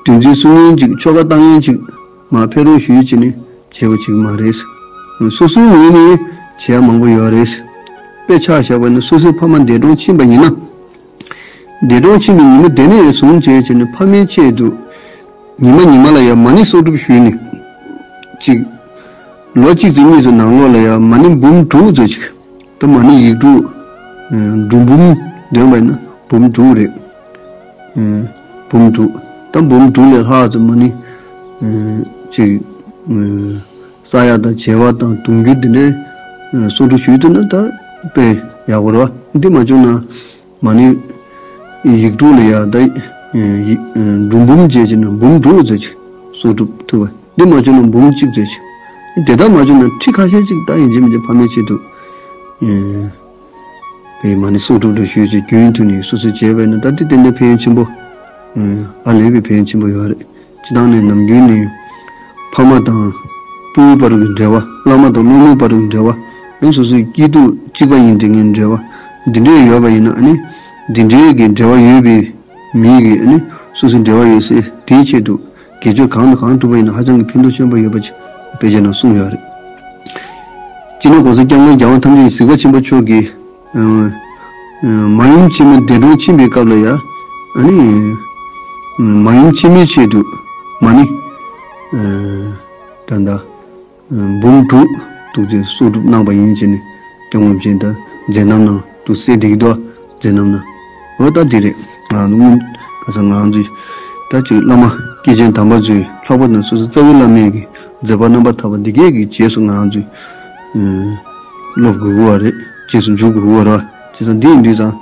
དོན་ཚན་སུ་ངན་ཅིག་ཆོ་ག་བཏང་ཡན་ཅིག་མ་ཕེབས་རོགས་ཞུས་བྱས་ནས་བྱེད་དགོས་ཅིག་མ་རེད། སོ་སོའི་ངོས་ནས་བྱེད་ཡ་མང་པོ་ཡོད་རེད། དཔེ་ཆ་བཞག་པ་ན་སོ་སོའི་ཕ་མ་འདས་གྲོངས་ཕྱིན་པ་ཡིན་ན། འདས་གྲོངས་ཕྱིན་པའི་ཉིན་མོ་དེ་ནས་བཟུང་བྱས་བྱས་ནས་ཕ་མའི་ཆེད་དུ་ཉི་མ་ཉི་མ་ལ་ཡང་མ་ཎི་གསོག་སྒྲུབ་ཞུས་ནས་ཅིག་ལོ་གཅིག་ཙམ་གཉིས་ཙམ་ནང་ལོགས་ལ་ཡང་མ་ཎི་འབུམ་དྲུག་ཙམ་ཅིག་ད་མ་ཎི་ཡིག་དྲུག་འབྲུ་འབུམ་འདོན་པ་ཡིན་ན་འབུམ་དྲུག་རེད། འབུམ་དྲུག་ད་འབུམ་དྲུག་ལས་ལྷག་ཙམ་མ་ཎི་ཅིག་ས་ཡ་དང་བྱེ་བ་དང་དུང་འགྱུར་འདི་འདྲའི་གསོག་སྒྲུབ་ཞུས་ཐུབ་ན་ད་དཔེ་ཡག་པོ་རེད་བ། འདི་མ་བྱུང་ན། མ་ཎི་ཡིག་དྲུག་ལ་ཡ་ད་འབྲུ་འབུམ་བྱས་ཀྱི་ན་འབུམ་དྲུག་ཙམ་ཅིག་གསོག་སྒྲུབ་ཐུབ་པ། འདི་མ་བྱུང་ན་འབུམ་གཅིག་ཙམ་ཅིག་དེ་ལྟར་མ་བྱུང་ན་ཁྲི་ཁ་ཤས་ཅིག་ད་ཡིན་གཅིག་མིན་གཅིག་ཕ་མའི་ཆེད་དུ་བའི་མ་ཎི་གསོག་སྒྲུབ་འདྲ་ཞུས་ཚེ་རྒྱུན་མཐུད་ནས་སོ་སོས་བྱས་པས་ན་ད་འདི་ཏན་ཏན་ཕན་ཡོན་ཆེན་པོ་ཧ་ལས་པའི་ཕན་ཡོན་ཆེན་པོ་ཡོད་རེད། སྤྱི་བཏང་ནས་ནམ་རྒྱུན་ནས་ཕ་མ་དང་སྤུ་གུའི་བར་གྱི་འབྲེལ་བ། བླ་མ་དང་སློབ་མའི་བར་གྱི་འབྲེལ་བ། ཨ་ནི་སོ་སོའི་སྐྱིད་སྡུག་གཅིག་པ་ཡིན་དེ་ངའི་འབྲེལ་བ་འདི་འདྲའི་ཡོད་པ་ཡིན་ན། ཨ་ནི་འདི་འདྲའི་གི་འབྲེལ་བ་ཡོད་པའི་མི་གིས་ཨ་ནི་སོ་སོའི་འབྲེལ་བ་ཡོད་སའི་དེའི་ཆེད་དུ་དགེ་སྦྱོར་གང་དང་གང་བསྒྲུབས་པ་ཡིན་ན་ཧ་ཅང་གི་ཕན་ཐོགས་ཆེན་པོ་ཡོད་པ་ཅིག་དཔེ་ཆ་ནང་གསུངས་ཡོད་རེད། སྤྱི་ནོར་༸གོང་ས་༸སྐྱབས་མགོན་༸རྒྱལ་དབང་ཐམས་ཅད་གཟིགས་པ་ཆེན་པོ་མཆོག་གིས། ཨ། ཨ། མ་ཡུམ་ཆེན་མོ་འདས་གྲོངས་ཕྱིན་པའི་སྐབས་ལ་ཡ། ཨ་ནི། ཨ། མ་ཡུམ་ཆེན་མོའི་ཆེད་དུ་མ་ཎི། ཨ། ད་ལྟ་ འབུམ་དྲུག་ཏུ་ཅིག་གསོག་སྒྲུབ་གནང་པ་ཡིན་བྱས་ནས་སྐྱབས་མགོན་རིན་པོ་ཆེ་ད་མཛད་རྣམ་ནང་དུ་གསལ་བསྡད་ཀྱི་འདུག་མཛད་རྣམ་ནང་། འོ་ད་འདི་རེད། ང་ཚོ་སྔོན་ག་ས་ང་རང་ཚོའི་ད་ཅིག་བླ་མ་སྐྱེས་ཆེན་དམ་པ་ཚོའི་ལྷག་པར་དུ་སོ་སོ་རྩ་བའི་བླ་མའི་གི་མཛད་པ་རྣམ་པར་ཐར་པ་འདི་གས་ཀྱི་རྗེས་སུ་ང་རང་ཚོས་སློབ་དགོས་ཀྱི་ཡོད་རེད། རྗེས་སུ་འཇུག་དགོས་ཀྱི་ཡོད་རེད། བྱས་ཙང་འདི་ཡིན་དུས་ཙང་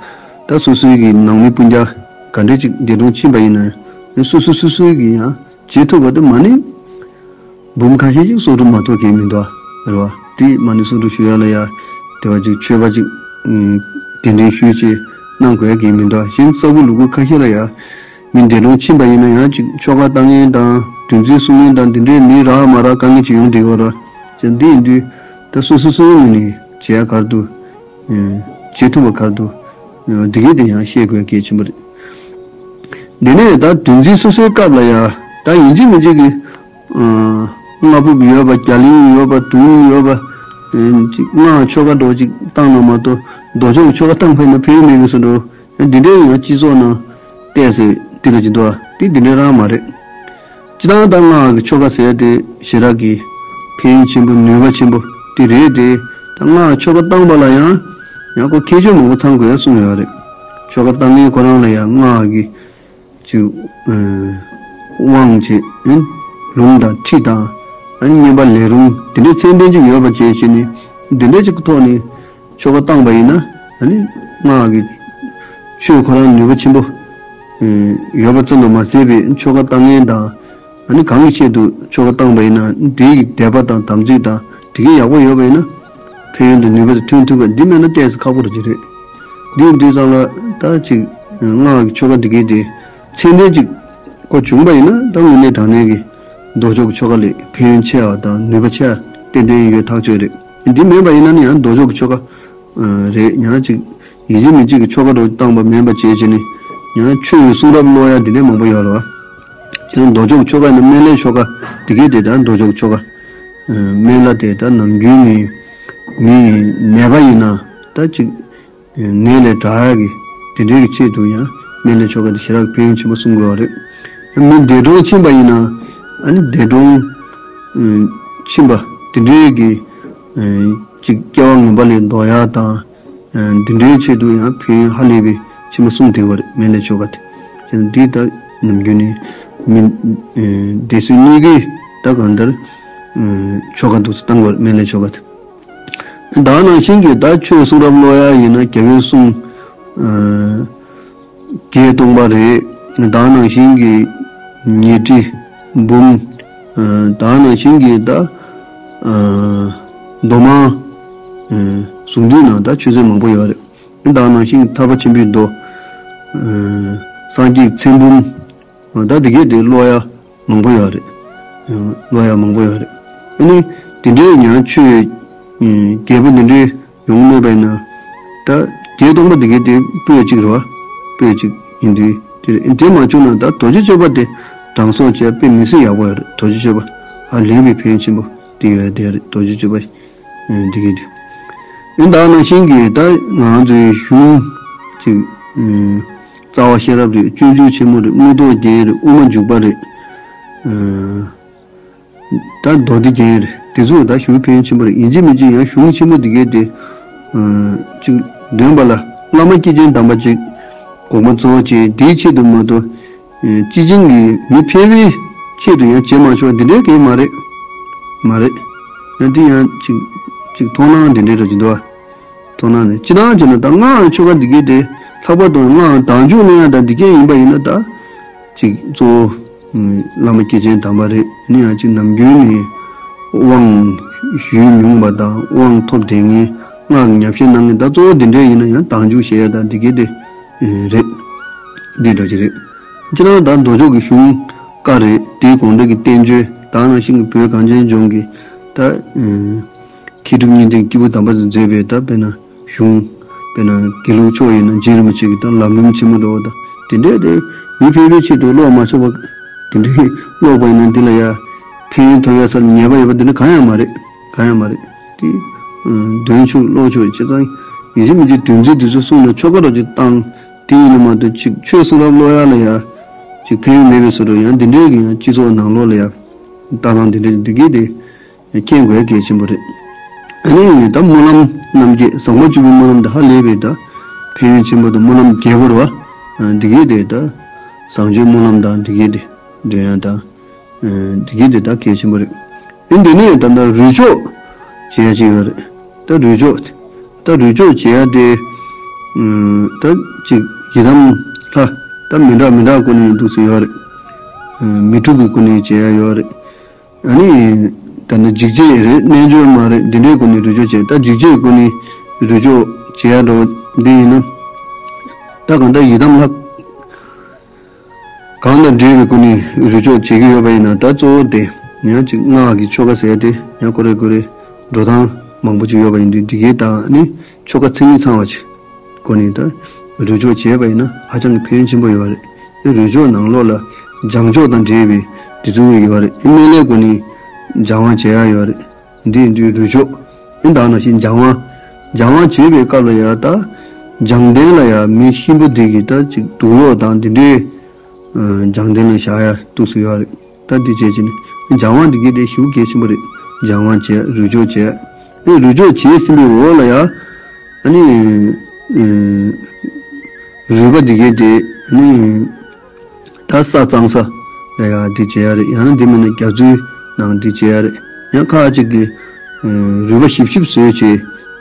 ད་སོ་སོའི་གི་ནང་མི་སྤུན་ཀྱག་ག་འདྲས་ཅིག་འདས་གྲོངས་ཕྱིན་པ་ཡིན་ན་ཡང་སོ་སོ་སོ་སོའི་གི་ཡང་བྱེད་ཐུབ་པ་དེ་མ་ཎི་འབུམ་ཁ་ཤས་ཤིག་གསོག་སྒྲུབ་མ་གཏོགས་གང་མི་འདུག་རེད་བ། དེ་མ་ཎི་གསོག་སྒྲུབ་ཞུ་ཡ་ལ་ཡ་དེ་བ་ཅིག་མཆོད་པ་ཅིག་གདན་འདྲེན་ཞུས་བྱས་གནང་དགོས་ཡ་གང་མི་འདུག་གཞན་གསར་བུ་ལུག་གུ་ཁ་ཤས་ལ་ཡ་མི་འདས་གྲོངས་ཕྱིན་པ་ཡིན་ན་ཡང་ཅིག་ཆོ་ག་བཏང་མཁན་དང་བདུན་ཚིགས་སྲུང་མཁན་དང་འདི་འདྲའི་མི་རག་མ་རག་དཀའ་ངལ་ཅིག་ཡོང་བསྡད་ཡོད་རེད་བ། བྱས་ཙང་འདི་ཡིན་དུས་ད་སོ་སོ་སོ་སོའི་ངོས་ནས་བྱེད་ཡ་ག་རེ་འདུག་བྱེད་ཐུབ་པ་ག་རེ་འདུག་འདི་གས་དེ་ཡང་ཤེས་དགོས་གལ་ཆེན་པོ་རེད། དེ་ནས་ད་བདུན་ཚིགས་སོ་སོའི་སྐབས་ལ་ཡ་ད་ཡིན་གཅིག་མིན་གཅིག་གི་རྔ་ཕུབ་ཡོད་པ། རྒྱ་གླིང་ཡོད་པ། དུང་ཡོད་པ། ཅིག་སྔགས་ཆོ་ག་འདྲ་ཅིག་བཏང་ན་མ་གཏོགས་མདོ་ཕྱོགས་ཆོ་ག་བཏང་ཕེབས་ན་ཕན་ཡོན་མེད་པའི་བཟོ་འདྲ། འདི་འདྲའི་ཡང་སྤྱི་ཚོགས་ནང་བལྟས་ཚེ་འདི་ལ་ཅི་འདུག་ཨ། དེ་འདི་འདྲའི་རང་མ་རེད། སྤྱིར་བཏང་ད་སྔགས་ཀྱི་ཆོ་ག་ཟེར་དེ་ཞེ་དྲག་གི་ཕན་ཡོན་ཆེན་པོ་ནུས་པ་ཆེན་པོ་དེ་རེད་དེ། ད་སྔགས་ཆོ་ག་བཏང་པ་ལ་ཡང་ཡང་ཁོ་ཁྱད་ཆོས་མང་པོ་ཚང་དགོས་གསུངས་ཡོད་རེད། ཆོ་ག་བཏང་མཁན་ཁོ་རང་ལ་ཡང་སྔགས་ཀྱི་ཅིག་དབང་བྱེད་ཨན་ལུང་དང་ཁྲིད་དང་ཨན་བསྙེན་པ་ལས་རུང་དེ་འདྲའི་ཚད་ལྡན་ཅིག་ཡོད་པ་བྱས་བྱས་ནས་འདི་འདྲའི་ཅིག་གི་ཐོག་ནས་ཆོ་ག་བཏང་པ་ཡིན་ན་ཨ་ནི་སྔགས་ཀྱི་ཆོས་ཁོ་རང་ནུས་པ་ཆེན་པོ་ཡོད་པ་ཙམ་དུ་མ་ཟད་པའི་ཆོ་ག་བཏང་མཁན་དང་ཨ་ནི་གང་གི་ཆེད་དུ་ཆོ་ག་བཏང་པ་ཡིན་ན་དེའི་དད་པ་དང་དམ་ཚིག་དང་དེ་གའི་ཡག་པོ་ཡོད་པ་ཡིན་ན་ཕན་ཡོན་དང་ནུས་པ་དེ་ཐོན་ཐུབ་པ་འདི་མེད་ན་ཏོག་ཙམ་ཁག་པོ་རེད་ཅིག་རེད། འདི་ཡིན་དུས་ཙམ་ལ་ད་ཅིག་སྔགས་ཀྱི་ཆོ་ག་འདི་གའི་དེ་ཚད་ལྡན་ཅིག་ཁོ་བྱུང་པ་ཡིན་ན་ད་དངོས་གནས་དྲང་གནས་ཀྱི་མདོ་ཕྱོགས་ཀྱི་ཆོ་ག་ལས་ཕན་ཡོན་ཆེ་བ་དང་ནུས་པ་ཆེ་བ་ཏན་ཏན་ཡོད་ཐག་ཆོད་རེད། འདི་མེད་པ་ཡིན་ན་ནི་ཡང་མདོ་ཕྱོགས་ཀྱི་ཆོ་ག་རེད། ཡང་ཅིག་ཡིན་གཅིག་མིན་གཅིག་གི་ཆོ་ག་རུ་བཏང་པ་མིན་པ་བྱས་བྱས་ནས་ཡང་ཆོས་ཀྱི་གསུང་རབ་ཀློག་ཡ་འདི་འདྲའི་མང་པོ་ཡོད་རེད་བ། ཡང་མདོ་ཕྱོགས་ཀྱི་ཆོ་ག་ཡིན་ན་སྨན་བླའི་ཆོ་ག་འདི་གའི་དེ་ད་མདོ་ཕྱོགས་ཀྱི་ཆོ་ག་སྨན་བླ་དེ་ད་ནམ་རྒྱུན་ནས་མི་ནད་པ་ཡིན་ན་ད་ཅིག་ནད་ལས་དྲག་ཡག་གི་དེ་འདྲའི་གི་ཆེད་དུ་ཡང་སྨན་བླའི་ཆོ་ག་དེ་ཞེ་དྲག་ཕན་ཡོན་ཆེན་པོ་གསུང་དགོས་པ་རེད། མི་འདས་གྲོངས་ཕྱིན་པ་ཡིན་ན་ཨ་ནི་འདས་གྲོངས་ཕྱིན་པ་དེ་འདྲའི་གི་ཅིག་སྐྱེ་བ་ངན་པ་ལས་ལྡོག་ཡག་དང་འདི་འདྲའི་ཆེད་དུ་ཡང་ཕན་ཡོན་ཧ་ལས་པའི་ཆེན་པོ་གསུང་དེ་བ་རེད། སྨན་བླའི་ཆོ་ག་དེ་ཡང་འདི་ལྟར་ནམ་རྒྱུན་ནས་མི་སྡེ་སྲིད་གཉིས་ཀའི་ད་གང་ལྟར་ཆོ་ག་འདུག་སེ་བཏང་བ་རེད། སྨན་བླའི་ཆོ་ག་དེ། ད་ནང་བཞིན་གྱི་ད་ཆོས་གསུང་རབ་ཀློག་ཡ་ཡིན་ན་རྒྱལ་བའི་གསུང་བརྒྱད་སྟོང་པ་རེད། ད་ནང་བཞིན་གྱི་ཉི་ཁྲི་འབུམ། ད་ནང་བཞིན་གྱི་ད་མདོ་མང་གཟུངས་བསྡུས་ནང་ད་ཆོས་ཚན་མང་པོ་ཡོད་རེད། ད་ནང་བཞིན་གྱི་ཐར་པ་ཆེན་པོའི་མདོ། སངས་རྒྱས་ཚེ་འབུམ། ད་འདི་གས་དེ་ཀློག་ཡ་མང་པོ་ཡོད་རེད། ཀློག་ཡ་མང་པོ་ཡོད་རེད། ཨ་ནི་དེ་འདྲའི་ཡང་ཆོས་རྒྱས་པོ་འདི་འདྲའི་ཡོང་གནས་པ་ཡིན་ན་ད་བརྒྱད་སྟོང་པ་འདི་གས་དེ་པོད་གཅིག་རེད་བ། པོད་གཅིག་ཡིན་དུས་དེ་རེད། དེ་མ་བྱུང་ན་ད་རྡོ་རྗེ་གཅོད་པ་དེ་གྲངས་གསོག་བྱས་དཔེ་མི་སྲིད་ཡག་པོ་ཡོད་རེད། རྡོ་རྗེ་གཅོད་པ་ཧ་ལས་པའི་ཕན་ཡོན་ཆེན་པོ་དེ་ཡོད་དེ་རེད། རྡོ་རྗེ་གཅོད་པ་འདི་གས་དེ། ཨིན་ད་ནང་བཞིན་གྱི་ད་ང་ཚོའི་གཞུང་ཅིག་རྩ་བ་ཤེས་རབ་རེད། སྤྱོད་འཇུག་ཆེན་མོ་རེད། མངོན་རྟོགས་རྒྱན་རེད། དབུ་མ་འཇུག་པ་རེད། ད་མདོ་སྡེ་རྒྱན་རེད། དེ་ཚོ་ད་ཞུ་ཕན་ཆེན་པོ་རེད། ཡིན་གཅིག་མིན་གཅིག་ཡང་གཞུང་ཆེན་མོ་འདི་གས་དེ་ཅིག་འདོན་པ་ལ་བླ་མ་སྐྱེས་ཆེན་དམ་པ་ཅིག་དགོངས་པ་གཙོ་བོ་བྱས། དེའི་ཆེད་དུ་མ་གཏོགས་སྤྱི་བྱིངས་ཀྱི་མི་ཕལ་བའི་ཆེད་དུ་ཡང་བྱེད་མ་ཆོག་འདི་འདྲའི་གང་མ་རེད། མ་རེད། ཡང་འདི་ཡང་ཅིག་ཅིག་མཐོང་སྣང་འདི་འདྲའི་རེད་ཀྱི་འདུག་བ། མཐོང་སྣང་ནི་སྤྱིར་བཏང་བྱས་ན་ད་སྔགས་ཆོ་ག་འདི་གས་དེ་ལྷག་པར་དུ་སྔགས་བདག་འཇུག་གནང་ཡ་ད་འདི་གས་ཡིན་པ་ཡིན་ན་ད་ཅིག་གཙོ་བོ་བླ་མ་སྐྱེས་ཆེན་དམ་པ་རེད། ནི་ཡང་ཅིག་ནམ་རྒྱུན་ནས་དབང་ཞུས་མྱོང་བ་དང་དབང་ཐོབ་བསྡད་མཁན་སྔགས་ཀྱི་ཉམས་བཞེས་གནང་མཁན་ད་གཙོ་བོ་འདི་འདྲའི་ཡིན་ན་ཡང་བདག་འཇུག་བྱེད་ཡ་ད་འདི་གས་དེ་རེད། འདི་འདྲ་ཅིག་རེད། སྤྱིར་བཏང་ད་མདོ་ཕྱོགས་ཀྱི་གཞུང་བཀའ་རེད། དེའི་དགོངས་འགྲེལ་གྱི་བསྟན་བཅོས་ད་ནང་བཞིན་གྱི་བོད་གངས་ཅན་ལྗོངས་ཀྱི་ད་མཁས་གྲུབ་གཉིས་ལྡན་སྐྱེས་བུ་དམ་པ་ཚོས་མཛད་པའི་ད་དཔེར་ན་གཞུང་། དཔེར་ན་དགེ་ལུགས་ཕྱོགས་ཡིན་ན་རྗེ་རིན་པོ་ཆེ་གི་ད་ལམ་རིམ་ཆེན་མོ་འདྲ་བོ་དང་དེ་འདྲས་དེ་མི་ཕལ་པའི་ཆེད་དུ་ཀློག་མ་ཆོག་པ་དེ་འདྲས་ཀློག་པ་ཡིན་ན་འདི་ལ་ཡ་ཕན་ཡོན་ཐོབ་ཡ་ས་ཉེས་པ་ཡོད་པ་དེ་འདྲ་གང་ཡང་མ་རེད། གང་ཡང་མ་རེད། དེ་འདོན་ཆོག་ཀློག་ཆོག་བྱས་ཙང་ཡིན་གཅིག་མིན་གཅིག་དོན་ཚན་དེ་ཚོ་གསུངས་ནས་ཆོ་ག་རོ་ཅིག་བཏང་། དེ་ཡིན་ན་མ་གཏོགས་ཅིག་ཆོས་གསུང་རབ་ཀློག་ཡ་ལ་ཡ་ཅིག་ཕན་ཡོན་མེད་པའི་བཟོ་འདྲ་ཡང་འདི་འདྲས་ཀྱི་ཡང་སྤྱི་ཚོགས་ནང་ལོགས་ལ་ཡ་ལྟ་སྟངས་དེ་འདྲས་འདི་གས་དེ། མཁྱེན་དགོས་གལ་ཆེན་པོ་རེད། ཨ་ནི་ད་སྨོན་ལམ་རྣམ་བརྒྱད་བཟང་པོ་བཅུ་པའི་སྨོན་ལམ་དེ་ཧ་ལས་པའི་ད་ཕན་ཡོན་ཆེན་པོ་དང་སྨོན་ལམ་རྒྱས་པོ་རེད་བ། འདི་གའི་དེ་ད་བཟང་སྤྱོད་སྨོན་ལམ་དང་འདི་གའི་དེ་འདོན་ཡ་དང་། འདི་གའི་དེ་ད་གལ་ཆེན་པོ་རེད། ཨ་འདི་ནས་ད་ད་རུས་ཆོག་བྱེད་ཡ་ཅིག་ཡོད་རེད། ད་རུས་ཆོག་ད་རུས་ཆོག་བྱེད་ཡ་དེ་ད་ཅིག་ཡི་དམ་ལྷ་ད་མི་འདྲ་མི་འདྲ་སྒོ་ནས་འདུག་སེ་ཡོད་རེད། མི་འཁྲུགས་ཀྱི་སྒོ་ནས་བྱེད་ཡ་ཡོད་རེད། ཨ་ནི། ད་ནི་འཇིགས་བྱེད་རེད། རྣལ་འབྱོར་མ་རེད། འདི་འདྲའི་སྒོ་ནས་རུས་སྦྱོར་བྱེད། ད་འཇིགས་བྱེད་སྒོ་ནས་རུས་སྦྱོར་བྱེད་ཡ་འགྲོ་འདི་ཡིན་ན། ད་གང་ལྟར་ཡི་དམ་ལྷ། གང་དང་འབྲེལ་བའི་སྒོ་ནས་རུས་སྦྱོར་བྱེད་ཀྱི་ཡོད་པ་ཡིན་ན། ད་གཙོ་བོ་དེ་ཡང་ཅིག་སྔགས་ཀྱི་ཆོ་ག་ཟེར་ཏེ་ཡང་ཀོ་རེ་ཀོ་རེ་འགྲོ་སྟངས་མང་པོ་ཅིག་ཡོད་པ་ཡིན་དུས་འདི་གའི་དང་ནི་ཆོ་ག་མཚན་ཉིད་ཚང་བ་ཅིག་སྒོ་ནས་ད་རུས་སྦྱོར་བྱས་པ་ཡིན་ན་ཧ་ཅང་གི་ཕན་ཡོན་ཆེན་པོ་ཡོད་རེད། རུས་སྦྱོར་ནང་ལོགས་ལ་སྦྱང་ཆོག་དང་འབྲེལ་བའི་དེ་ཚོ་ཡོད་རེད། སྨན་བླའི་སྒོ་ནས་སྦྱང་བ་བྱེད་ཡ་ཡོད་རེད། འདི་ཡིན་དུས་རུས་སྦྱོར་ཨེ་ད་ནང་བཞིན་སྦྱང་བ་སྦྱང་བ་བྱེད་པའི་སྐབས་ལ་ཡ་ད་སྦྱང་ལྡན་ལ་ཡ་མི་གཤིན་པོ་འདི་གི་ད་ཅིག་དུག་ལོག་དང་འདི་འདྲའི་སྦྱང་ལྡན་ལ་བཞག་ཡ་འདུག་སེ་ཡོད་རེད། ད་འདི་བྱས་བྱས་ནས་སྦྱང་བ་འདི་གི་དེ་ཞེ་པོ་གལ་ཆེན་པོ་རེད། སྦྱང་བ་བྱས་རུས་སྦྱོར་བྱས། ཨེ་རུས་སྦྱོར་བྱས་ཟིན་པའི་འོག་ལ་ཡ། ཨ་ནི། རུས་པ་འདི་གའི་དེ་ཨ་ནི། ད་ས་གཙང་ས་ལ་ཡ་འདི་བྱེད་ཡ་རེད། ཡང་ན་འདི་མིན་ན་རྒྱ་མཚོའི་ནང་འདི་བྱེད་ཡ་རེད། ཡང་ཁ་ཅིག་གིས་རུས་པ་ཞིབ་ཞིབ་བཟོས་བྱས་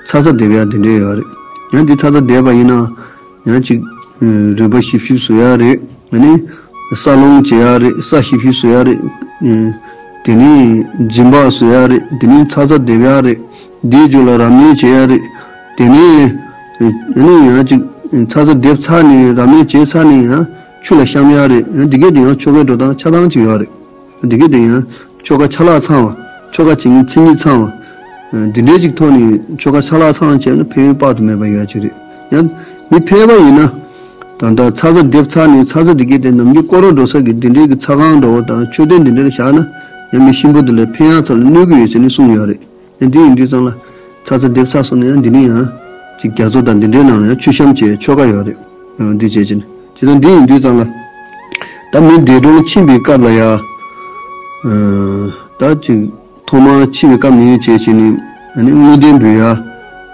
ཚ་ཚ་འདེབས་ཡ་འདི་འདྲ་ཡོད་རེད། ཡང་འདི་ཚ་ཚ་འདེབས་པ་ཡིན་ན། ཡང་ཅིག་རུས་པ་ཞིབ་ཞིབ་བཟོ་ཡ་རེད། ཨ་ནི་ས་སློང་བྱེད་ཡ་རེད། ས་ཞིབ་ཞིབ་བཟོ་ཡ་རེད། དེ་ནས་འཇིམ་པ་བཟོ་ཡ་རེད། དེ་ནས་ཚ་ཚ་འདེབས་ཡ་རེད། འདིའི་རྒྱུ་ལ་ར་མེན་བྱེད་ཡ་རེད། དེ་ནས་ཨ་ནི་ཡང་ཅིག་ཚ་ཚ་འདེབས་ཚར་ནས་ར་མེན་བྱས་ཚར་ནས་ཡང་ཆུ་ལ་བཤམས་ཡ་རེད། ཡང་འདི་གས་དེ་ཡང་ཆོ་གའི་འགྲོ་སྟངས་ཆ་ཚང་ཅིག་ཡོད་རེད། འདི་གས་དེ་ཡང་ཆོ་ག་ཆ་ལག་ཚང་བ། ཆོ་ག་བྱེད་མཁན་མཚན་ཉིད་ཚང་བ། འདི་འདྲའི་ཅིག་ཐོག་ནས་ཆོ་ག་ཆ་ལག་ཚང་བྱས་ན་ཕན་ཡོན་དཔག་ཏུ་མེད་པ་ཡོད་ཅིག་རེད། ཡང་མི་ཕལ་པ་ཡིན་ན། ད་ལྟ་ཚ་ཚ་འདེབས་ཚར་ནས་ཚ་ཚ་འདི་གས་དེ་ནམ་རྒྱུན་སྐོར་ར་འགྲོ་ས་གི་འདི་འདྲའི་གི་ཚ་ཁང་འགྲོ་བ་དང་མཆོད་རྟེན་འདི་འདྲ་ལ་བཞག་ན་ཡང་མི་གཤིན་པོ་འདི་ལ་ཕན་ཡག་ཚ་ལ་གནོད་ཀྱི་ཡོད་ཟེར་ནས་གསུངས་ཡོད་རེད། ཡང་འདི་ཡིན་དུས་ཙང་ལ་ཚ་ཚ་འདེབས་ཚར་སོང་ན་ཡང་འདི་ནས་ཡང་ཅིག་རྒྱ་མཚོ་དང་འདི་འདྲའི་ནང་ལ་ཡང་ཆུ་བཤམས་བྱས་ཆོ་ག་ཡོད་རེད། འདི་བྱས་ཕྱིན་ཇི་ལྟར་འདི་ཡིན་དུས་ཙང་ལ། ད་མི་འདས་གྲོངས་ཕྱིན་པའི་སྐབས་ལ་ཡ། ད་ཅིག་ཐོག་མར་འཆི་བའི་སྐབས་ནས་བྱས་བྱས་ནས་ཨ་ནི་བསྔོ་རྟེན་འབུལ་ཡ།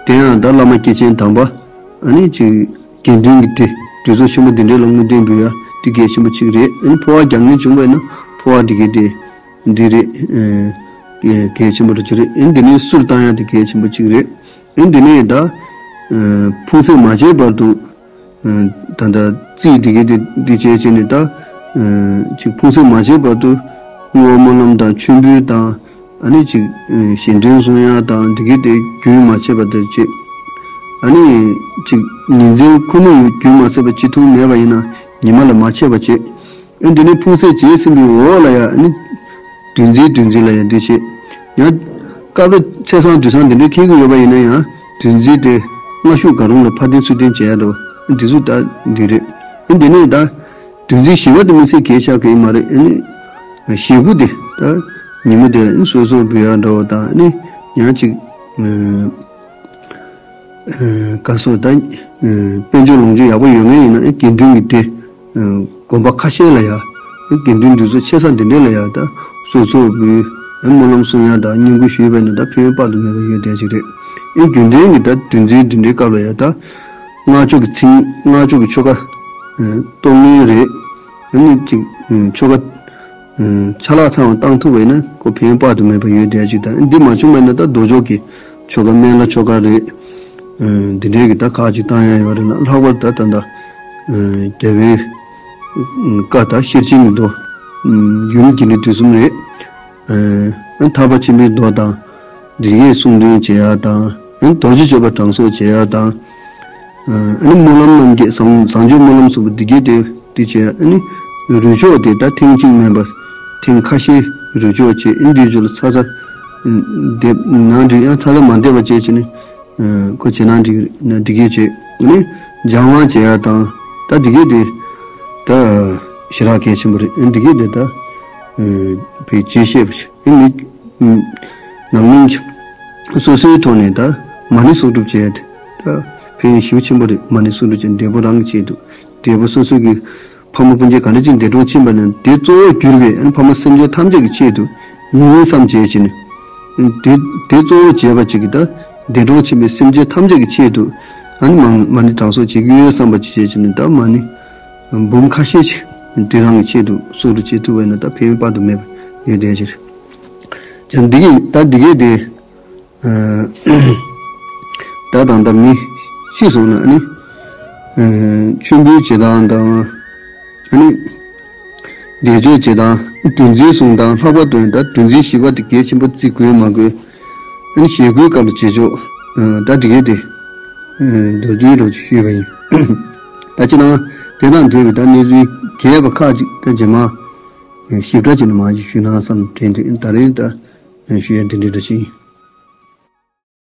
དེ་ཡང་ད་བླ་མ་སྐྱེས་ཆེན་དམ་པ་ཨ་ནི་ཅིག་དགེ་འདུན་གྱི་སྡེ་གདུས་ཚོགས་ཆེན་པོ་འདི་འདྲའི་ལ་བསྔོ་རྟེན་འབུལ་ཡ་འདི་གལ་ཆེན་པོ་གཅིག་རེད། ཨ་ནི་འཕོ་བ་རྒྱག་མཁན་བྱུང་བས་ན་འཕོ་བ་འདི་གའི་སྡེ་འདི་རེད། གལ་ཆེན་པོ་རེད་ཅིག་རེད། ཨ་ནི་འདི་ནས་གསུར་བཏང་ཡ་འདི་གལ་ཆེན་པོ་གཅིག་རེད། ཨ་ནི་འདི་ནས་ད་ཕུང་སེལ་མ་བྱས་བར་དུ། ད་ལྟ་རྩིས་འདི་གའི་འདི་འདི་བྱས་བྱས་ནས་ད་ཅིག་ཕུང་སེལ་མ་བྱས་བར་དུ་བསྔོ་བ་སྨོན་ལམ་དང་མཆོད་འབུལ་དང་ཨ་ནི་ཅིག་ཞལ་འདོན་གསུང་ཡ་དང་འདི་གའི་དེ་རྒྱུན་མ་ཆད་པ་དེ་བྱེད། ཨ་ནི་ཅིག་ཉིན་མཚན་ཁོ་ནའི་རྒྱུན་མ་ཆད་པ་བྱེད་ཐུབ་མེད་པ་ཡིན་ན་ཉི་མ་ལ་མ་ཆད་པ་བྱེད། ཨ་འདི་ནི་ཕུང་སེལ་བྱས་ཟིན་པའི་འོག་ལ་ཡང་ཨ་ནི་བདུན་ཚིགས་བདུན་ཚིགས་ལ་ཡང་འདི་བྱེད། ཡང་སྐབས་རེ་ཚེས་བཟང་དུས་བཟང་འདི་འདྲའི་འཁེལ་གྱི་ཡོད་པ་ཡིན་ན་ཡང་བདུན་ཚིགས་དེ་སྔ་གཞུག་གང་རུང་ལ་ཕར་འདོན་ཚུར་འདོན་བྱེད་ཡ་འགྲོ་འདི་ཚོ་ད་འདི་རེད། ཨ་འདི་ནས་ད་བདུན་ཚིགས་བཞི་པ་དེ་མི་ཚེ་གས་ཆགས་གི་ཡིན་མ་རེད། ཨ་ནི་ཞེ་དགུ་དེ་ད་ཉིན་མོ་དེ་ཨ་ནི་གསོལ་ཚོགས་འབུལ་ཡ་འགྲོ་བ་དང་ཨ་ནི་ཡང་ཅིག་ཨ། ཨ་ག་སོ་ད། ཨ་དཔལ་འབྱོར་ལོངས་སྤྱོད་ཡག་པོ་ཡོད་མཁན་ཡིན་ན་ཨ་དགེ་འདུན་གྱི་སྡེ། ཨ་དགོན་པ་ཁ་ཤས་ལ་ཡ། ཨ་དགེ་འདུན་འདུས་ཚོགས་ཆེ་ས་འདི་འདྲས་ལ་ཡ་ད་གསོལ་ཚོགས་འབུལ། ཨ་སྨོན་ལམ་གསུང་ཡ་དང་བསྙེན་བཀུར་ཞུས་པ་ཡིན་ན་ད་ཕན་ཡོན་དཔག་ཏུ་མེད་པ་ཡོད་བསྡད་ཅིག་རེད། ཨ་རྒྱུན་ལྡན་གྱི་ད་བདུན་ཚིགས་བདུན་ཚིགས་སྐབས་ལ་ཡ་ད་སྔགས་ཆོས་ཀྱི་ཚིག་སྔགས་ཆོས་ཀྱི་ཆོ་ག་ཨ་གཏོང་མཁན་རེད། ཨ་ནི་ཅིག་ཨ་ཆོ་ག་ཨ་ཆ་ལག་ཚང་བ་བཏང་ཐུབ་པ་ཡིན་ན་ཁོ་ཕན་ཡོན་དཔག་ཏུ་མེད་པ་ཡོད་བསྡད་ཅིག་དང་འདི་མ་བྱུང་བ་ཡིན་ན་ད་རྡོ་སྦྱོར་གྱི་ཆོ་ག་སྨན་བླ་ཆོ་ག་རེད། ཨ་འདི་འདྲའི་གི་ད་ཁག་ཅིག་བཏང་ཡ་ཡོད་རེད་ལ་ལྷག་པར་ད་ད་ད་ཨ་རྒྱལ་བའི་བཀའ་ད་ཤེར་ཕྱིན་གྱི་མདོ། ཨ་ཡུམ་དགེ་འདུན་དུས་གསུམ་རེད། ཨ་ཐར་པ་ཆེན་པོའི་མདོ་དང་། འདི་གའི་གསུང་འདོན་བྱེད་ཡ་དང་། རྡོ་རྗེ་གཅོད་པ་དྲང་སྲོང་བྱེད་ཡ་དང་། ཨ་ནི་སྨོན་ལམ་རྣམ་བརྒྱད་བཟང་བཟང་སྤྱོད་སྨོན་ལམ་གསུམ་པོ་འདི་གའི་དེ་འདི་བྱེད་ཡ། ཨ་ནི་རུས་སྦྱོར་དེ་ད་ཐེངས་གཅིག་མིན་པར་ཐེངས་ཁ་ཤས་རུས་སྦྱོར་བྱེད། ཨ་ནི་འདིའི་རྒྱུ་ལ་ཚ་ཚ་འདེབས་ན་འགྲིག་ཡང་ཚ་ཚ་མ་འདེབས་པ་བྱེད་བྱེད་ནི་ཁོ་བྱེད་ན་འགྲིག་ན་འདི་གའི་བྱེད། ཨ་ནི་སྦྱང་བ་བྱེད་ཡ་དང་ད་འདི་གའི་དེ་ད་ཞེ་དྲག་གལ་ཆེན་པོ་རེད། ཨ་ནི་འདི་གའི་དེ་ད་བའི་རྗེས་བཤད་པ་ཞིག་ཨ་ནི། ནང་མི་སོ་སོའི་ཐོག་ནས་ད་མ་ཎི་གསོག་སྒྲུབ་བྱས་ཏེ་ད་ཕན་ཡོན་ཞེ་པོ་ཆེན་པོ་རེད། མ་ཎི་གསོག་སྒྲུབ་བྱས་འདས་པོ་རང་གི་ཆེད་དུ་འདས་པོ་སོ་སོ་གི་ཕ་མ་སྤུན་མཆེད་ག་འདྲ་ཅིག་འདས་གྲོངས་ཕྱིན་པ་ན་དེ་གཙོ་བོར་གྱུར་པའི་ཨ་ནི་ཕ་མ་སེམས་ཅན་ཐམས་ཅད་ཀྱི་ཆེད་དུ་ཡིན་བསམ་བྱས་བྱས་ནས་ དེ་དེ་གཙོ་བོ་བྱས་པ་ཅིག་གིས་ད་འདས་གྲོངས་ཕྱིན་པའི་སེམས་ཅན་ཐམས་ཅད་ཀྱི་ཆེད་དུ་ཨ་ནི་མ་མ་ཎི་བགྲང་གསོག་བྱེད་ཀྱི་ཡོད་བསམ་པ་ཅིག་བྱས་ཕྱིན་ནས། ད་མ་ཎི་འབུམ་ཁ་ཤས་ཅིག་དེ་རང་གི་ཆེད་དུ་གསོག་འདྲ་བྱེད་ཐུབ་པ་ཡིན་ན་ད་ཕན་ཡོན་དཔག་ཏུ་མེད་པ་ཡོད་བསྡད་ཕྱིར། ཀྱང་འདི་གས་ད་འདི་གས་དེ། ད་ད་ལྟ་མི་ཤི་སོང་ན་ཨ་ནི། མཆོད་འབུལ་བྱེད་སྟངས་དང་། ཨ་ནི། བཟླས་བརྗོད་བྱེད་སྟངས། བདུད་འཛིན་བཟུང་སྟངས། ལྷག་པར་དུ་ད་བདུད་འཛིན་ཞི་བ་དེ་གལ་ཆེན་པོ་བརྩི་དགོས་མ་དགོས། ཨ་ནི་ཞེ་དགུའི་སྐབས་ལ་བྱེད་ཕྱོགས། ད་འདི་གས་དེ། མདོར་བསྡུས་རོགས་ཅིག་ཞུས་པ་ཡིན། ད་ཅི་ན། དེ་དང་འབྲེལ་བའི་ད་གནས་ཚུལ་རྒྱས་པ་ཁག་ཅིག་ད་རྗེས་མ། ཞིབ་ཕྲ་ཅིག་ནས་མར་ཅིག་ཞུས་ན་བསམ་དྲན་དུས་ད་རེས་ད། ཞུ་ཡ་འདི་འདྲ་འདྲ་ཞིག་ཡིན།